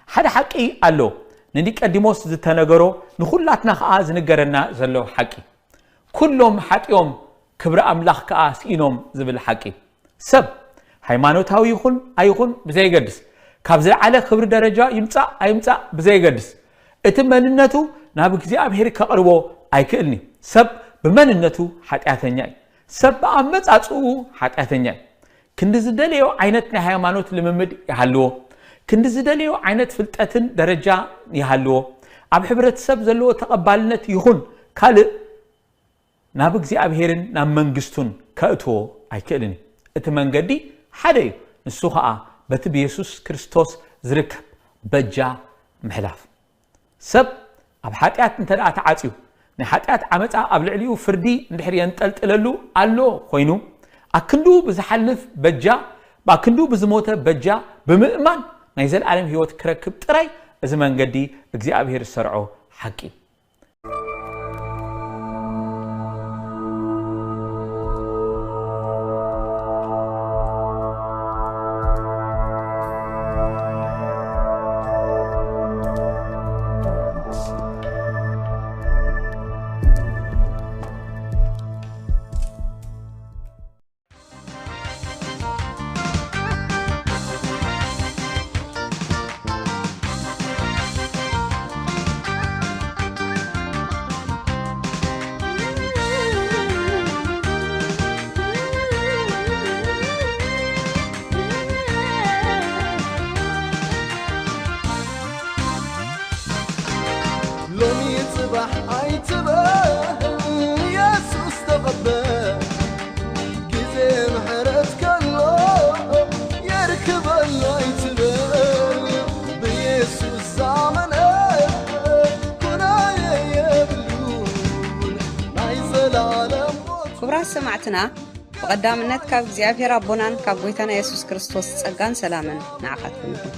ሓደ ሓቂ ኣሎ፣ ንኒቀዲሞስ ዝተነገሮ፣ ንኹላትና ኸኣ ዝንገረና ዘሎ ሓቂ። "ኩሎም ሓጢኦም፣ ክብሪ ኣምላኽ ከኣ ስኢኖም" ዝብል ሓቂ። ሰብ ሃይማኖታዊ ይኹን ኣይኹን ብዘየገድስ፣ ካብ ዝለዓለ ክብሪ ደረጃ ይምጻእ ኣይምጻእ ብዘየገድስ፣ እቲ መንነቱ ናብ እግዚኣብሔር ከቕርቦ ኣይክእልን'ዩ። ሰብ ብመንነቱ ሓጢኣተኛ እዩ። ሰብ ብኣመጻጽኡ ሓጢኣተኛ እዩ። ክንዲ ዝደለዮ ዓይነት ናይ ሃይማኖት ልምምድ ይሃልዎ፣ ክንዲ ዝደለዮ ዓይነት ፍልጠትን ደረጃ ይሃልዎ፣ ኣብ ሕብረተሰብ ዘለዎ ተቐባልነት ይኹን ካልእ፣ ናብ እግዚኣብሔርን ናብ መንግስቱን ከእትዎ ኣይክእልን እዩ። እቲ መንገዲ ሓደ እዩ። ንሱ ኸኣ በቲ ብየሱስ ክርስቶስ ዝርከብ በጃ ምሕላፍ። ሰብ ኣብ ሓጢኣት እንተ ደኣ ተዓጽዩ፣ ናይ ሓጢኣት ዓመጻ ኣብ ልዕሊኡ ፍርዲ እንድሕር የንጠልጥለሉ ኣሎ ኮይኑ፣ ኣክንዱ ብዝሓልፍ በጃ፣ ኣክንዱ ብዝሞተ በጃ ብምእማን ናይ ዘለኣለም ህይወት ክረክብ ጥራይ፣ እዚ መንገዲ እግዚኣብሔር ዝሰርዖ ሓቂ እዩ። ሎሚ ጽባሕ ኣይትበል፣ የሱስ ተቐበል። ግዜ ምሕረት ከሎ የርክበሎ ኣይትበል፣ ብየሱስ ዝኣመነ ኩናየ የብሉን ናይ ዘላለም ሞት። ክቡራት ሰማዕትና፣ ብቐዳምነት ካብ እግዚኣብሔር ኣቦናን ካብ ጐይታና የሱስ ክርስቶስ ጸጋን ሰላምን ንዓኻትኩም ይኹን።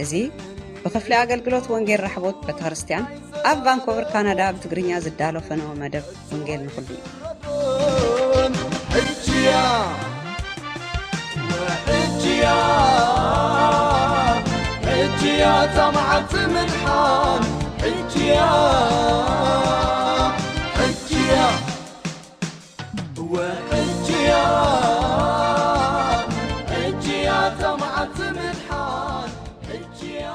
እዚ ብኽፍሊ ኣገልግሎት ወንጌል ራሕቦት ቤተክርስትያን ኣብ ቫንኮቨር ካናዳ ብትግርኛ ዝዳሎ ፈነወ መደብ ወንጌል ንኹሉ እዩ። ሕጂያ፣ ሕጂያ፣ ሕጂያ እታ መዓልቲ ምድሓን። ሕጂያ፣ ሕጂያ፣ ወሕጂያ፣ ሕጂያ እታ መዓልቲ ምድሓን። ሕጂያ።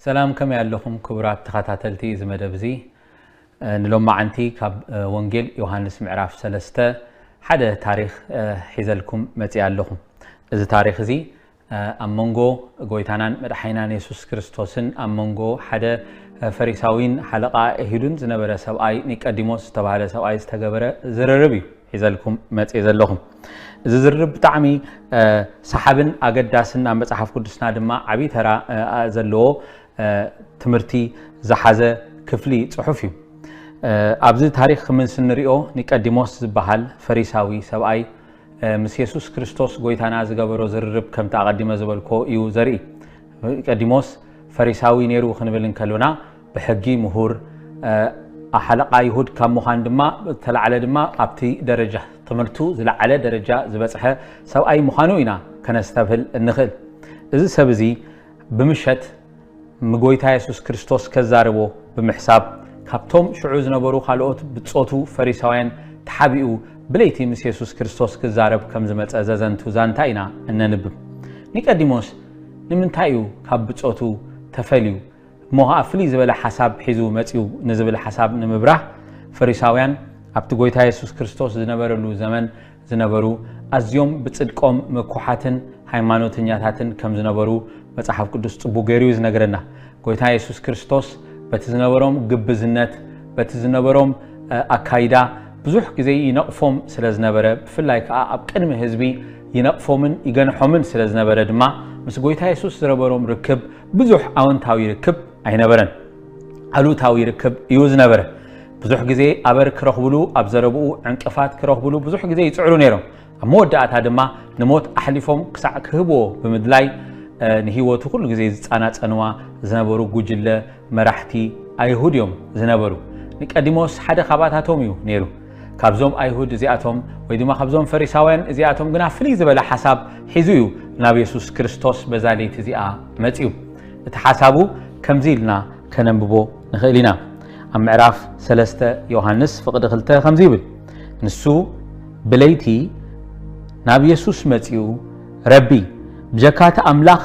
ሰላም፣ ከመይ ኣለኹም ክቡራት ተኸታተልቲ እዚ መደብ እዚ? እ፣ ንሎማዓንቲ ካብ፣ እ፣ ወንጌል ዮሃንስ ምዕራፍ ሰለስተ ሓደ ታሪኽ፣ እ፣ ሒዘልኩም መጺኣ ኣለኹ። እዚ ታሪኽ እዚ፣ እ፣ ኣብ መንጎ ጐይታናን መድሓኒናን የሱስ ክርስቶስን ኣብ መንጎ ሓደ፣ እ፣ ፈሪሳዊን ሓለቓ ኣይሁድን ዝነበረ ሰብኣይ ኒቀዲሞስ ዝተባህለ ሰብኣይ ዝተገበረ ዝርርብ እዩ። ሒዘልኩም መጽየ ዘለኹ። እዚ ዝርርብ ብጣዕሚ፣ እ፣ ሰሓብን ኣገዳስን ኣብ መጽሓፍ ቅዱስና ድማ ዓብዪ ተራ፣ እ፣ ዘለዎ፣ እ፣ ትምህርቲ ዝሓዘ ክፍሊ ጽሑፍ እዩ። እ፣ ኣብዚ ታሪኽ ምስ እንሪኦ ኒቀዲሞስ ዝበሃል ፈሪሳዊ ሰብኣይ፣ እ፣ ምስ የሱስ ክርስቶስ ጐይታና ዝገበሮ ዝርርብ ከምቲ ኣቐዲመ ዝበልኮ እዩ ዘርኢ። ኒቀዲሞስ ፈሪሳዊ ነይሩ ክንብል እንከሎና፣ ብሕጊ ምሁር፣ እ፣ ሓለቓ ይሁድ ካብ ምዃን ድማ ዝተላዕለ ድማ ኣብቲ ደረጃ ትምህርቱ ዝለዓለ ደረጃ ዝበጽሐ ሰብኣይ ምዃኑ ኢና ከነስተብህል እንኽእል። እዚ ሰብ እዚ ብምሸት ንጎይታ የሱስ ክርስቶስ ከዛርቦ ብምሕሳብ፣ ካብቶም ሽዑ ዝነበሩ ካልኦት ብጾቱ ፈሪሳውያን ተሓቢኡ ብለይቲ ምስ የሱስ ክርስቶስ ክዛረብ ከም ዝመጸ ዘዘንቱ ዛንታ ኢና እነንብብ። ኒቀዲሞስ ንምንታይ እዩ ካብ ብጾቱ ተፈልዩ? እሞ ኸኣ ፍልይ ዝበለ ሓሳብ ሒዙ መጺኡ ንዝብል ሓሳብ ንምብራህ፣ ፈሪሳውያን ኣብቲ ጐይታ የሱስ ክርስቶስ ዝነበረሉ ዘመን ዝነበሩ ኣዝዮም ብጽድቆም ምኩሓትን ሃይማኖተኛታትን ከም ዝነበሩ መጽሓፍ ቅዱስ ጽቡቕ ገይሩ እዩ ዝነግረና። ጐይታ የሱስ ክርስቶስ በቲ ዝነበሮም ግብዝነት፣ በቲ ዝነበሮም፣ እ፣ ኣካይዳ ብዙሕ ግዜ ይነቕፎም ስለ ዝነበረ፣ ብፍላይ ከኣ ኣብ ቅድሚ ህዝቢ ይነቕፎምን ይገንሖምን ስለ ዝነበረ ድማ፣ ምስ ጐይታ የሱስ ዝነበሮም ርክብ ብዙሕ ኣወንታዊ ርክብ ኣይነበረን። ኣሉታዊ ርክብ እዩ ዝነበረ። ብዙሕ ግዜ ኣበር ክረኽብሉ፣ ኣብ ዘረብኡ ዕንቅፋት ክረኽብሉ ብዙሕ ግዜ ይጽዕሩ ነይሮም። ኣብ መወዳእታ ድማ ንሞት ኣሕሊፎም ክሳዕ ክህብዎ ብምድላይ፣ እ፣ ንህይወቱ ኩሉ ግዜ ዝጸናጸንዋ ዝነበሩ ጉጅለ መራሕቲ ኣይሁድ እዮም ዝነበሩ። ኒቀዲሞስ ሓደ ካብኣታቶም እዩ ነይሩ። ካብዞም ኣይሁድ እዚኣቶም ወይ ድማ ካብዞም ፈሪሳውያን እዚኣቶም ግና ፍልይ ዝበለ ሓሳብ ሒዙ እዩ ናብ የሱስ ክርስቶስ በዛ ለይቲ እዚኣ መጺኡ። እቲ ሓሳቡ ከምዚ ኢልና ከነንብቦ ንኽእል ኢና። ኣብ ምዕራፍ ሰለስተ ዮሃንስ ፍቕዲ ክልተ ከምዚ ይብል፣ ንሱ ብለይቲ ናብ የሱስ መጺኡ፣ ረቢ፣ ብጀካ እቲ ኣምላኽ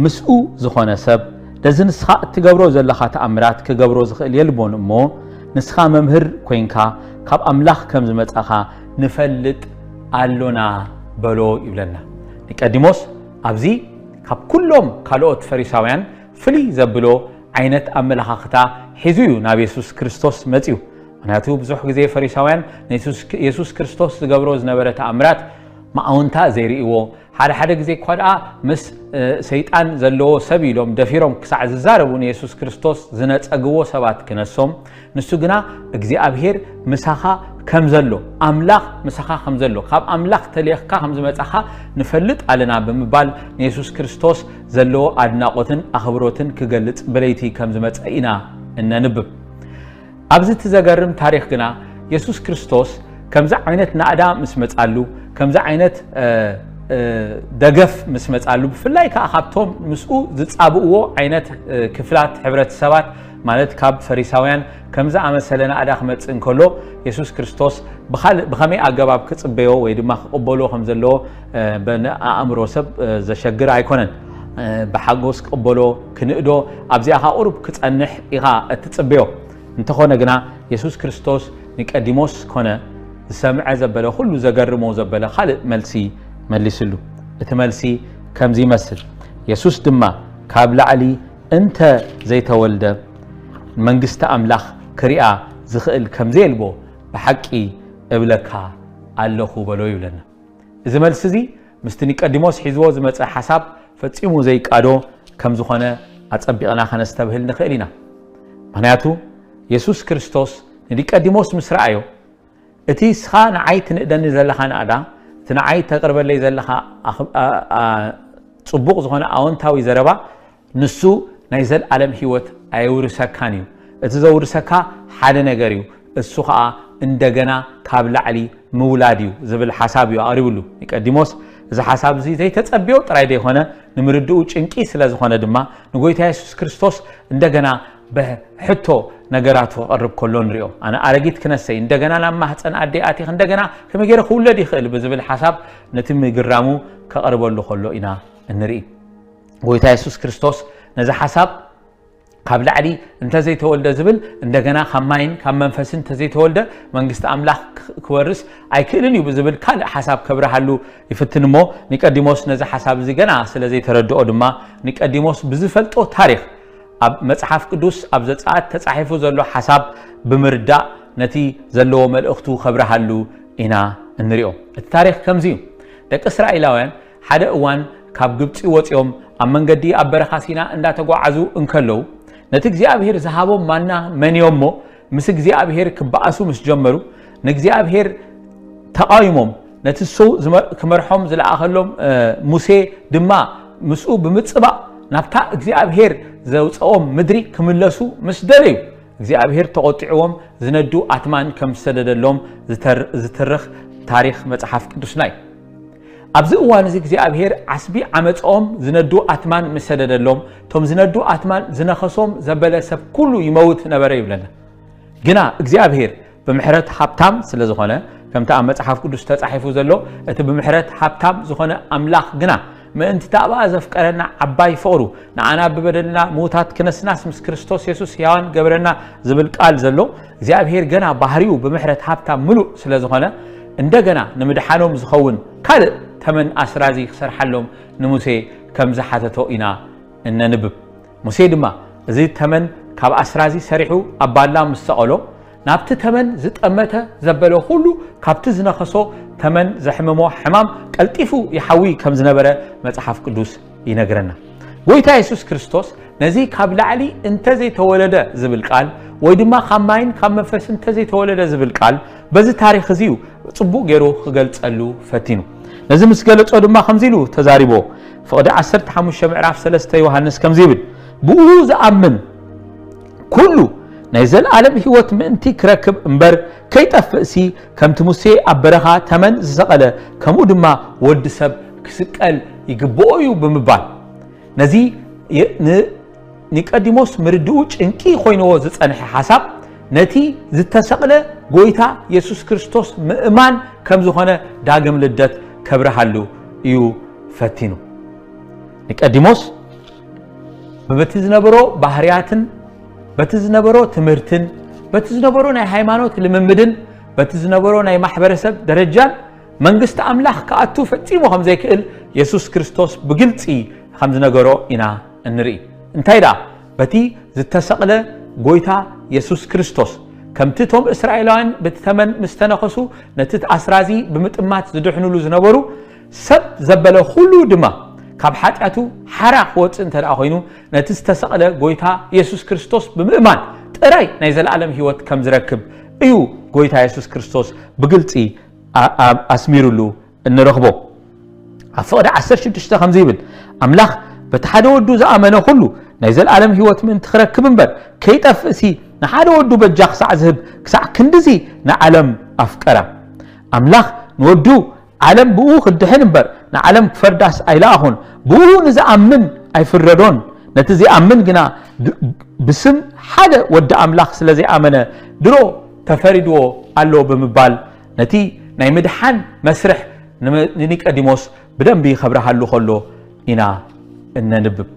ምስኡ ዝኾነ ሰብ፣ ነዚ ንስኻ እትገብሮ ዘለኻ ተኣምራት ክገብሮ ዝኽእል የልቦን እሞ፣ ንስኻ መምህር ኮይንካ ካብ ኣምላኽ ከም ዝመጻኻ ንፈልጥ ኣሎና በሎ ይብለና። ኒቀዲሞስ ኣብዚ ካብ ኩሎም ካልኦት ፈሪሳውያን ፍልይ ዘብሎ ዓይነት ኣመለኻኽታ ሒዙ እዩ ናብ የሱስ ክርስቶስ መጺኡ። ምኽንያቱ ብዙሕ ግዜ ፈሪሳውያን ንየሱስ የሱስ ክርስቶስ ዝገብሮ ዝነበረ ተኣምራት መኣውንታ ዘይርእይዎ፣ ሓደ ሓደ ግዜ እኳ ደኣ ምስ ሰይጣን ዘለዎ ሰብ ኢሎም ደፊሮም ክሳዕ ዝዛረቡ ንየሱስ ክርስቶስ ዝነጸግዎ ሰባት ክነሶም፣ ንሱ ግና እግዚኣብሔር ምሳኻ ከም ዘሎ፣ ኣምላኽ ምሳኻ ከም ዘሎ፣ ካብ ኣምላኽ ተልእኽካ ከም ዝመጻኻ ንፈልጥ ኣለና ብምባል ንየሱስ ክርስቶስ ዘለዎ ኣድናቖትን ኣኽብሮትን ክገልጽ ብለይቲ ከም ዝመጸ ኢና እነንብብ። ኣብዚ እቲ ዘገርም ታሪኽ ግና የሱስ ክርስቶስ ከምዚ ዓይነት ናእዳ ምስ መጻሉ፣ ከምዚ ዓይነት ደገፍ ምስ መጻሉ፣ ብፍላይ ከኣ ካብቶም ምስኡ ዝጻብእዎ ዓይነት ክፍላት ሕብረተሰባት፣ ማለት ካብ ፈሪሳውያን ከምዚ ኣመሰለ ናእዳ ክመጽእ እንከሎ፣ የሱስ ክርስቶስ ብኻልእ ብኸመይ ኣገባብ ክጽበዮ ወይ ድማ ክቕበሎ ከም ዘለዎ ብኣእምሮ ሰብ ዘሸግር ኣይኮነን። ብሓጎስ ክቕበሎ፣ ክንእዶ፣ ኣብዚኣ ኸኣ ቁሩብ ክጸንሕ ኢኻ እትጽበዮ። እንተኾነ ግና የሱስ ክርስቶስ ኒቀዲሞስ ኮነ ዝሰምዐ ዘበለ ኩሉ ዘገርሞ ዘበለ ካልእ መልሲ መሊስሉ። እቲ መልሲ ከምዚ ይመስል፣ የሱስ ድማ ካብ ላዕሊ እንተ ዘይተወልደ መንግስቲ ኣምላኽ ክሪኣ ዝኽእል ከም ዘየልቦ ብሓቂ እብለካ ኣለኹ በሎ ይብለና። እዚ መልሲ እዚ ምስቲ ኒቀዲሞስ ሒዝዎ ዝመጸ ሓሳብ ፈጺሙ ዘይቃዶ ከም ዝኾነ ኣጸቢቕና ከነስተብህል ንኽእል ኢና። ምኽንያቱ የሱስ ክርስቶስ ንኒቀዲሞስ ምስ ረኣዮ፣ እቲ እስኻ ንዓይ ትንእደኒ ዘለኻ ናእዳ፣ እቲ ንዓይ ተቕርበለይ ዘለኻ ኣኽ- ኣ- ኣ- ጽቡቕ ዝኾነ ኣወንታዊ ዘረባ፣ ንሱ ናይ ዘልኣለም ህይወት ኣየውርሰካን እዩ። እቲ ዘውርሰካ ሓደ ነገር እዩ፣ እሱ ኸኣ እንደገና ካብ ላዕሊ ምውላድ እዩ ዝብል ሓሳብ እዩ ኣቕሪብሉ። ኒቀዲሞስ እዚ ሓሳብ እዚ ዘይተጸብዮ ጥራይ ዘይኮነ፣ ንምርድኡ ጭንቂ ስለ ዝኾነ ድማ ንጎይታ የሱስ ክርስቶስ እንደገና ብሕቶ ነገራቱ ክቐርብ ከሎ ንሪኦ። ኣነ ኣረጊት ክነሰይ፣ እንደገና ናብ ማህፀን ኣደይ ኣቲኽ እንደገና ከመይ ገይረ ክውለድ ይኽእል ብዝብል ሓሳብ ነቲ ምግራሙ ከቐርበሉ ከሎ ኢና እንርኢ። ጎይታ የሱስ ክርስቶስ ነዚ ሓሳብ ካብ ላዕሊ እንተዘይተወልደ ዝብል፣ እንደገና ካብ ማይን ካብ መንፈስን እንተዘይተወልደ መንግስቲ ኣምላኽ ክ- ክወርስ ኣይክእልን እዩ ብዝብል ካልእ ሓሳብ ከብርሃሉ ይፍትን እሞ፣ ኒቀዲሞስ ነዚ ሓሳብ እዚ ገና ስለ ዘይተረድኦ ድማ፣ ኒቀዲሞስ ብዝፈልጦ ታሪኽ ኣብ መጽሓፍ ቅዱስ ኣብ ዘጸኣት ተጻሒፉ ዘሎ ሓሳብ ብምርዳእ ነቲ ዘለዎ መልእኽቱ ከብርሃሉ ኢና እንሪኦ። እቲ ታሪኽ ከምዚ እዩ። ደቂ እስራኤላውያን ሓደ እዋን ካብ ግብጺ ወጺኦም ኣብ መንገዲ ኣብ በረኻ ሲና እንዳተጓዓዙ እንከለዉ፣ ነቲ እግዚኣብሔር ዝሃቦም ማና መንዮሞ ምስ እግዚኣብሔር ክበኣሱ ምስ ጀመሩ፣ ንእግዚኣብሔር ተቓዊሞም፣ ነቲ እሱ ዝመ- ክመርሖም ዝለኣኸሎም እ፣ ሙሴ ድማ ምስኡ ብምጽባእ ናብታ እግዚኣብሔር ዘውፅኦም ምድሪ ክምለሱ ምስ ደለዩ፣ እግዚኣብሔር ተቖጢዕዎም ዝነዱ ኣትማን ከም ዝሰደደሎም ዝተር- ዝትርኽ ታሪኽ መጽሓፍ ቅዱስና እዩ። ኣብዚ እዋን እዚ እግዚኣብሔር ዓስቢ ዓመፅኦም ዝነዱ ኣትማን ምስ ሰደደሎም፣ እቶም ዝነዱ ኣትማን ዝነኸሶም ዘበለ ሰብ ኩሉ ይመውት ነበረ ይብለና። ግና እግዚኣብሔር ብምሕረት ሃብታም ስለ ዝኾነ፣ ከምቲ ኣብ መጽሓፍ ቅዱስ ተጻሒፉ ዘሎ፣ እቲ ብምሕረት ሃብታም ዝኾነ ኣምላኽ ግና ምእንቲ እታ ኣብኣ ዘፍቀረና ዓባይ ፍቕሩ፣ ንኣና ብበደልና ምዉታት ክነስናስ ምስ ክርስቶስ የሱስ ሕያዋን ገበረና ዝብል ቃል ዘሎ፣ እግዚኣብሔር ገና ባህሪኡ ብምሕረት ሃብታም ምሉእ ስለ ዝኾነ፣ እንደገና ንምድሓኖም ዝኸውን ካልእ ተመን ኣስራዚ ክሰርሓሎም ንሙሴ ከም ዝሓተቶ ኢና እነንብብ። ሙሴ ድማ፣ እዚ ተመን ካብ ኣስራዚ ሰሪሑ ኣብ ባላ ምስ ሰቐሎ፣ ናብቲ ተመን ዝጠመተ ዘበለ ኩሉ ካብቲ ዝነኸሶ ተመን ዘሕመሞ ሕማም ቀልጢፉ ይሓዊ ከም ዝነበረ መጽሓፍ ቅዱስ ይነግረና። ጎይታ የሱስ ክርስቶስ ነዚ ካብ ላዕሊ እንተዘይተወለደ ዝብል ቃል ወይ ድማ ካብ ማይን ካብ መንፈስ እንተዘይተወለደ ዝብል ቃል በዚ ታሪኽ እዚ እዩ ጽቡቕ ገይሩ ክገልጸሉ ፈቲኑ። ነዚ ምስ ገለጾ ድማ ከምዚ ኢሉ ተዛሪቦ። ፍቕዲ ዓሰርተ ሓሙሽተ ምዕራፍ ሰለስተ ዮሃንስ ከምዚ ይብል፣ ብኡ ዝኣምን ኩሉ ናይ ዘለኣለም ህይወት ምእንቲ ክረክብ እምበር ከይጠፍእሲ፣ ከምቲ ሙሴ ኣብ በረኻ ተመን ዝሰቐለ፣ ከምኡ ድማ ወዲ ሰብ ክስቀል ይግብኦ እዩ ብምባል፣ ነዚ የ- ን- ኒቆዲሞስ ምርድኡ ጭንቂ ኮይንዎ ዝጸንሐ ሓሳብ፣ ነቲ ዝተሰቕለ ጎይታ የሱስ ክርስቶስ ምእማን ከም ዝኾነ ዳግም ልደት ከብርሃሉ እዩ ፈቲኑ። ኒቆዲሞስ በቲ ዝነበሮ ባህርያትን በቲ ዝነበሮ ትምህርትን በቲ ዝነበሮ ናይ ሃይማኖት ልምምድን በቲ ዝነበሮ ናይ ማሕበረሰብ ደረጃን መንግስቲ ኣምላኽ ክኣቱ ፈጺሙ ከም ዘይክእል የሱስ ክርስቶስ ብግልጺ ከም ዝነገሮ ኢና እንርኢ። እንታይ ደኣ? በቲ ዝተሰቕለ ጎይታ የሱስ ክርስቶስ፣ ከምቲ እቶም እስራኤላውያን ብቲ ተመን ምስ ተነኸሱ ነቲ ኣስራዚ ብምጥማት ዝድሕኑሉ ዝነበሩ፣ ሰብ ዘበለ ኩሉ ድማ ካብ ሓጢኣቱ ሓራ ክወጽእ እንተ ደኣ ኮይኑ፣ ነቲ ዝተሰቕለ ጎይታ የሱስ ክርስቶስ ብምእማን ጥራይ ናይ ዘለኣለም ህይወት ከም ዝረክብ እዩ ጎይታ የሱስ ክርስቶስ ብግልጺ ኣ- ኣ- ኣስሚሩሉ እንረኽቦ። ኣብ ፍቕዲ ዓሰርተ ሽዱሽተ ከምዚ ይብል፣ ኣምላኽ በቲ ሓደ ወዱ ዝኣመነ ኩሉ ናይ ዘለኣለም ህይወት ምእንቲ ክረክብ እምበር ከይጠፍእሲ ንሓደ ወዱ በጃ ክሳዕ ዝህብ ክሳዕ ክንድዚ ንዓለም ኣፍቀራ። ኣምላኽ ንወዱ ዓለም ብኡ ክድሕን እምበር ንዓለም ክፈርዳስ ኣይለኣኹን። ብኡ ንዝኣምን ኣይፍረዶን። ነቲ ዝኣምን ግና ብ- ብስም ሓደ ወዲ ኣምላኽ ስለ ዘይኣመነ ድሮ ተፈሪድዎ ኣሎ ብምባል ነቲ ናይ ምድሓን መስርሕ ንመ- ንኒቆዲሞስ ብደንቢ ከብርሃሉ ከሎ ኢና እነንብብ።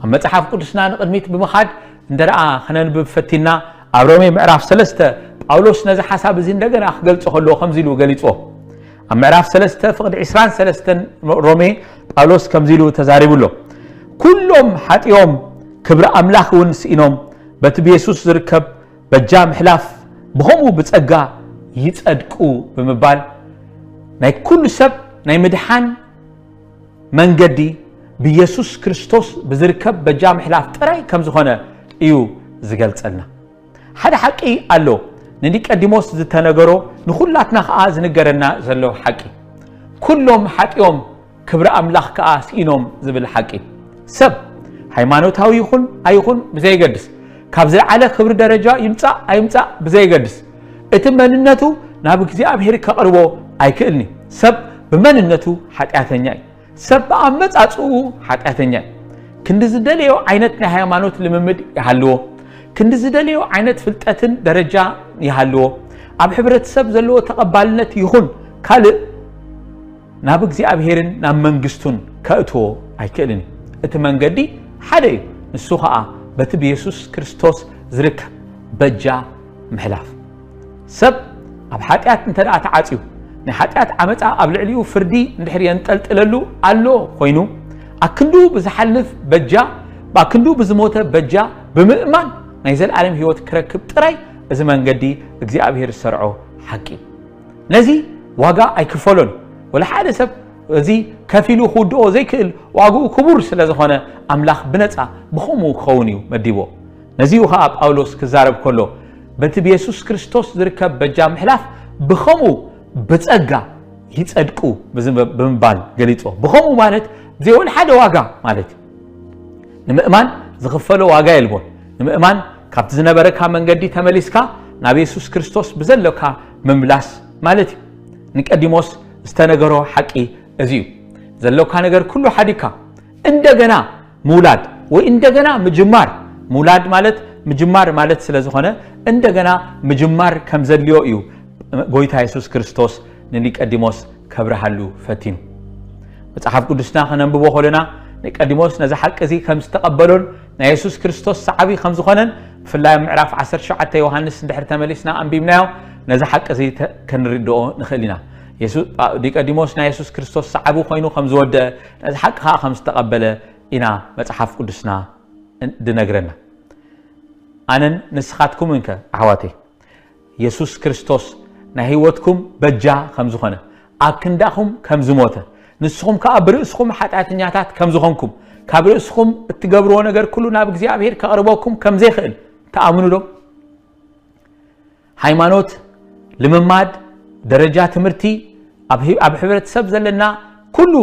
ኣብ መጽሓፍ ቅዱስና ንቕድሚት ብምኻድ እንተ ደኣ ክነንብብ ፈቲና፣ ኣብ ሮሜ ምዕራፍ ሰለስተ ጳውሎስ ነዚ ሓሳብ እዚ እንደገና ክገልጾ ከሎ ከምዚ ኢሉ ገሊጽዎ። ኣብ ምዕራፍ ሰለስተ ፍቕዲ ዕስራን ሰለስተን ሮሜ ጳውሎስ ከምዚ ኢሉ ተዛሪቡ ኣሎ። ኩሎም ሓጢኦም ክብሪ ኣምላኽ እውን ስኢኖም በቲ ብየሱስ ዝርከብ በጃ ምሕላፍ ብኸምኡ ብጸጋ ይጸድቁ ብምባል ናይ ኩሉ ሰብ ናይ ምድሓን መንገዲ ብየሱስ ክርስቶስ ብዝርከብ በጃ ምሕላፍ ጥራይ ከም ዝኾነ እዩ ዝገልጸልና። ሓደ ሓቂ ኣሎ፣ ንኒቆዲሞስ ዝተነገሮ ንኹላትና ከኣ ዝንገረና ዘሎ ሓቂ። ኩሎም ሓጢኦም ክብሪ ኣምላኽ ከኣ ስኢኖም ዝብል ሓቂ። ሰብ ሃይማኖታዊ ይኹን ኣይኹን ብዘየገድስ፣ ካብ ዝለዓለ ክብሪ ደረጃ ይምጻእ ኣይምጻእ ብዘየገድስ፣ እቲ መንነቱ ናብ እግዚኣብሔር ከቕርቦ ኣይክእልኒ። ሰብ ብመንነቱ ሓጢኣተኛ እዩ። ሰብ ብኣመጻጽኡ ሓጢኣተኛ እዩ። ክንዲ ዝደለዮ ዓይነት ናይ ሃይማኖት ልምምድ ይሃልዎ፣ ክንዲ ዝደለዮ ዓይነት ፍልጠትን ደረጃ ይሃልዎ፣ ኣብ ሕብረተሰብ ዘለዎ ተቐባልነት ይኹን ካልእ ናብ እግዚኣብሔርን ናብ መንግስቱን ከእትዎ ኣይክእልን እዩ። እቲ መንገዲ ሓደ እዩ። ንሱ ኸኣ በቲ ብየሱስ ክርስቶስ ዝርከብ በጃ ምሕላፍ። ሰብ ኣብ ሓጢኣት እንተ ደኣ ተዓጽዩ፣ ናይ ሓጢኣት ዓመጻ ኣብ ልዕሊኡ ፍርዲ እንድሕር የንጠልጥለሉ ኣሎ ኮይኑ፣ ኣክንዱ ብዝሓልፍ በጃ፣ ኣክንዱ ብዝሞተ በጃ ብምእማን ናይ ዘለኣለም ህይወት ክረክብ ጥራይ እዚ መንገዲ እግዚኣብሔር ዝሰርዖ ሓቂ እዩ። ነዚ ዋጋ ኣይክፈሎን። ወላ ሓደ ሰብ እዚ ከፊሉ ክውድኦ ዘይክእል ዋግኡ ክቡር ስለ ዝኾነ ኣምላኽ ብነጻ ብኸምኡ ክኸውን እዩ መዲቦ። ነዚኡ ኸኣ ጳውሎስ ክዛረብ ከሎ በቲ ብየሱስ ክርስቶስ ዝርከብ በጃ ምሕላፍ ብኸምኡ ብጸጋ ይጸድቁ ብዝም- ብምባል ገሊጾ። ብኸምኡ ማለት ብዘይ ወላ ሓደ ዋጋ ማለት እዩ። ንምእማን ዝኽፈሎ ዋጋ የልቦን። ንምእማን ካብቲ ዝነበረካ መንገዲ ተመሊስካ ናብ የሱስ ክርስቶስ ብዘሎካ ምምላስ ማለት እዩ። ኒቆዲሞስ ዝተነገሮ ሓቂ እዚ እዩ። ዘሎካ ነገር ኩሉ ሓዲግካ እንደገና ምውላድ ወይ እንደገና ምጅማር። ምውላድ ማለት ምጅማር ማለት ስለ ዝኾነ እንደገና ምጅማር ከም ዘድልዮ እዩ ጎይታ የሱስ ክርስቶስ ንኒቆዲሞስ ከብርሃሉ ፈቲኑ። መጽሓፍ ቅዱስና ከነንብቦ ከለና ኒቆዲሞስ ነዚ ሓቂ እዚ ከም ዝተቐበሎን ናይ የሱስ ክርስቶስ ሰዓቢ ከም ዝኾነን ብፍላይ ኣብ ምዕራፍ ዓሰርተ ሸውዓተ ዮሃንስ እንድሕር ተመሊስና ኣንቢብናዮ ነዚ ሓቂ እዚ ተ- ክንርድኦ ንኽእል ኢና። የሱ- ኒቆዲሞስ ናይ የሱስ ክርስቶስ ሰዓቢ ኮይኑ ከም ዝወደአ ነዚ ሓቂ ኸኣ ከም ዝተቐበለ ኢና መጽሓፍ ቅዱስና ድነግረና። ኣነን ንስኻትኩምን ከ ኣሕዋተይ የሱስ ክርስቶስ ናይ ህይወትኩም በጃ ከም ዝኾነ፣ ኣብ ክንዳኹም ከም ዝሞተ፣ ንስኹም ከኣ ብርእስኹም ሓጢኣተኛታት ከም ዝኾንኩም፣ ካብ ርእስኹም እትገብርዎ ነገር ኩሉ ናብ እግዚኣብሔር ከቕርበኩም ከም ዘይኽእል ትኣምኑ ዶ? ሃይማኖት፣ ልምማድ፣ ደረጃ ትምህርቲ፣ ኣብ ህ- ኣብ ሕብረተሰብ ዘለና ኩሉ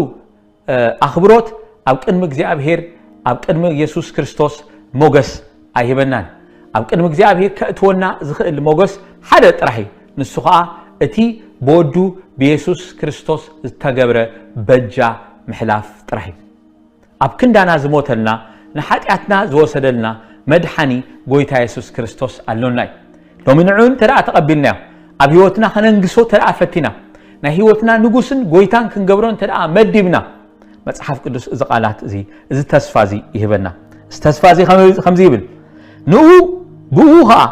ኣኽብሮት ኣብ ቅድሚ እግዚኣብሔር ኣብ ቅድሚ የሱስ ክርስቶስ ሞገስ ኣይህበናን። ኣብ ቅድሚ እግዚኣብሔር ከእትወና ዝኽእል ሞገስ ሓደ ጥራሕ እዩ። ንሱ ኸኣ እቲ ብወዱ ብየሱስ ክርስቶስ ዝተገብረ በጃ ምሕላፍ ጥራሕ እዩ። ኣብ ክንዳና ዝሞተልና፣ ንሓጢኣትና ዝወሰደልና መድሓኒ ጎይታ የሱስ ክርስቶስ ኣሎና እዩ። ሎሚ ንዕኡ እንተ ደኣ ተቐቢልናዮ፣ ኣብ ህይወትና ከነንግሶ እንተ ደኣ ፈቲና፣ ናይ ህይወትና ንጉስን ጎይታን ክንገብሮ እንተ ደኣ መዲብና፣ መጽሓፍ ቅዱስ እዚ ቃላት እዚ፣ እዚ ተስፋ እዚ ይህበና። እዚ ተስፋ እዚ ከም-፣ ከምዚ ይብል፣ ንኡ ብኡ ኸኣ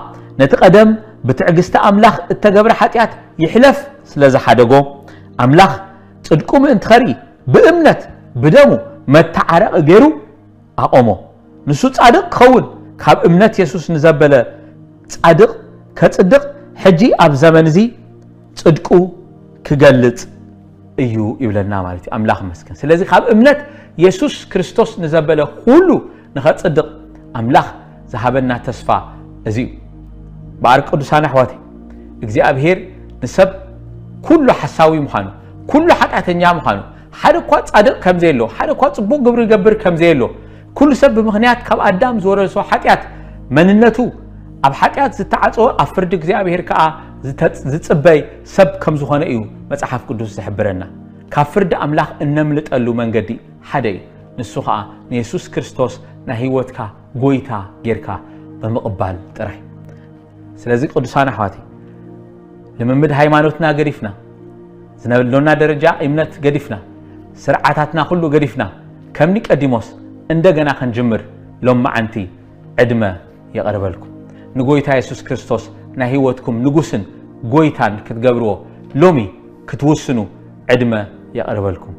ነቲ ቀደም ብትዕግስቲ ኣምላኽ እተገብረ ሓጢኣት ይሕለፍ ስለ ዝሓደጎ፣ ኣምላኽ ጽድቁ ምእንቲ ኸርኢ ብእምነት ብደሙ መተዓረቒ ገይሩ ኣቖሞ። ንሱ ጻድቕ ክኸውን ካብ እምነት የሱስ ንዘበለ ጻድቕ ከጽድቕ ሕጂ ኣብ ዘመን እዚ ጽድቁ ክገልጽ እዩ ይብለና ማለት እዩ። ኣምላኽ ይመስገን። ስለዚ ካብ እምነት የሱስ ክርስቶስ ንዘበለ ኩሉ ንኸጽድቕ ኣምላኽ ዝሃበና ተስፋ እዚ እዩ። እምበኣር ቅዱሳን ኣሕዋተይ፣ እግዚኣብሄር ንሰብ ኩሉ ሓሳዊ ምዃኑ፣ ኩሉ ሓጢኣተኛ ምዃኑ፣ ሓደ እኳ ጻድቕ ከም ዘየሎ፣ ሓደ እኳ ጽቡቕ ግብሪ ይገብር ከም ዘየሎ፣ ኩሉ ሰብ ብምኽንያት ካብ ኣዳም ዝወረሶ ሓጢኣት መንነቱ ኣብ ሓጢኣት ዝተዓጸወ፣ ኣብ ፍርዲ እግዚኣብሄር ከኣ ዝተ-፣ ዝጽበይ ሰብ ከም ዝኾነ እዩ መጽሓፍ ቅዱስ ዝሕብረና። ካብ ፍርዲ ኣምላኽ እነምልጠሉ መንገዲ ሓደ እዩ። ንሱ ኸኣ ንየሱስ ክርስቶስ ናይ ህይወትካ ጎይታ ጌርካ ብምቕባል ጥራይ። ስለዚ ቅዱሳን ኣሕዋተይ፣ ልምምድ ሃይማኖትና ገዲፍና፣ ዝነበሎና ደረጃ እምነት ገዲፍና፣ ስርዓታትና ኩሉ ገዲፍና፣ ከም ኒቀዲሞስ እንደገና ክንጅምር ሎማዓንቲ ዕድመ የቕርበልኩም። ንጎይታ የሱስ ክርስቶስ ናይ ህይወትኩም ንጉስን ጎይታን ክትገብርዎ ሎሚ ክትውስኑ ዕድመ የቕርበልኩም።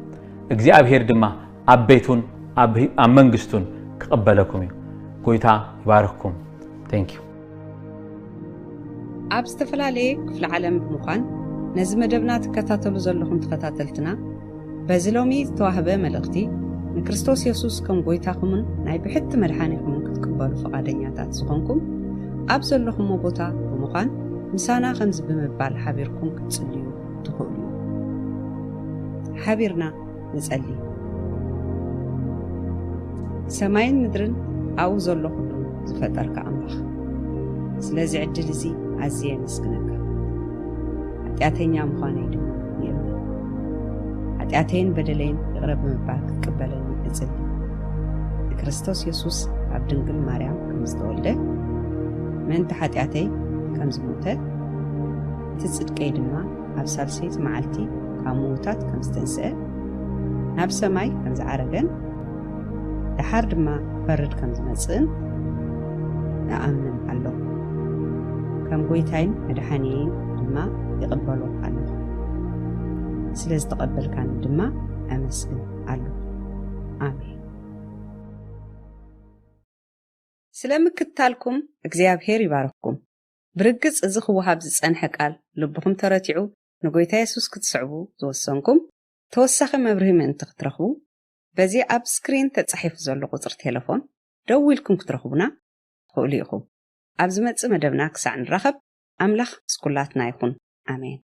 እግዚኣብሄር ድማ ኣብ ቤቱን ኣብ ህ-፣ ኣብ መንግስቱን ክቕበለኩም እዩ። ጎይታ ይባርኽኩም። Thank you። ኣብ ዝተፈላለየ ክፍለ ዓለም ብምዃን ነዚ መደብና ትከታተሉ ዘለኹም ተኸታተልትና፣ በዚ ሎሚ ዝተዋህበ መልእኽቲ ንክርስቶስ የሱስ ከም ጎይታኹምን ናይ ብሕቲ መድሓኒኹምን ክትቅበሉ ፍቓደኛታት ዝኾንኩም፣ ኣብ ዘለኹምዎ ቦታ ብምዃን ምሳና ከምዚ ብምባል ሓቢርኩም ክትጽልዩ ትኽእሉ ኢኹም። ሓቢርና ንጸሊ። ሰማይን ምድርን ኣብኡ ዘሎ ኩሉ ዝፈጠርካ ኣምላኽ፣ ስለዚ ዕድል እዚ ኣዝየ የመስግነካ። ሓጢኣተኛ ምዃነይ ድማ ይእመን። ሓጢኣተይን በደለይን ይቕረ ብምባል ክትቅበለኒ እጽሊ። ንክርስቶስ የሱስ ኣብ ድንግል ማርያም ከም ዝተወልደ፣ ምእንቲ ሓጢኣተይ ከም ዝሞተ፣ እቲ ጽድቀይ ድማ ኣብ ሳልሰይቲ መዓልቲ ካብ ምዉታት ከም ዝተንስአ፣ ናብ ሰማይ ከም ዝዓረገን፣ ደሓር ድማ ክፈርድ ከም ዝመጽእን እኣምን ኣለኹ። ከም ጎይታይን መድሓኒየይን ድማ ይቕበሎ ኣለኹ። ስለ ዝተቐበልካኒ ድማ ኣመስግን ኣለኹ። ኣሜን። ስለ ምክትታልኩም እግዚኣብሄር ይባርኽኩም። ብርግጽ እዚ ክወሃብ ዝጸንሐ ቃል ልብኹም ተረቲዑ ንጎይታ የሱስ ክትስዕቡ ዝወሰንኩም፣ ተወሳኺ መብርሂ ምእንቲ ክትረኽቡ፣ በዚ ኣብ ስክሪን ተጻሒፉ ዘሎ ቁጽሪ ቴለፎን ደዊልኩም ክትረኽቡና ትኽእሉ ኢኹም። ኣብ ዝመጽእ መደብና ክሳዕ ንራኸብ፣ ኣምላኽ ምስ ኩላትና ይኹን። ኣሜን።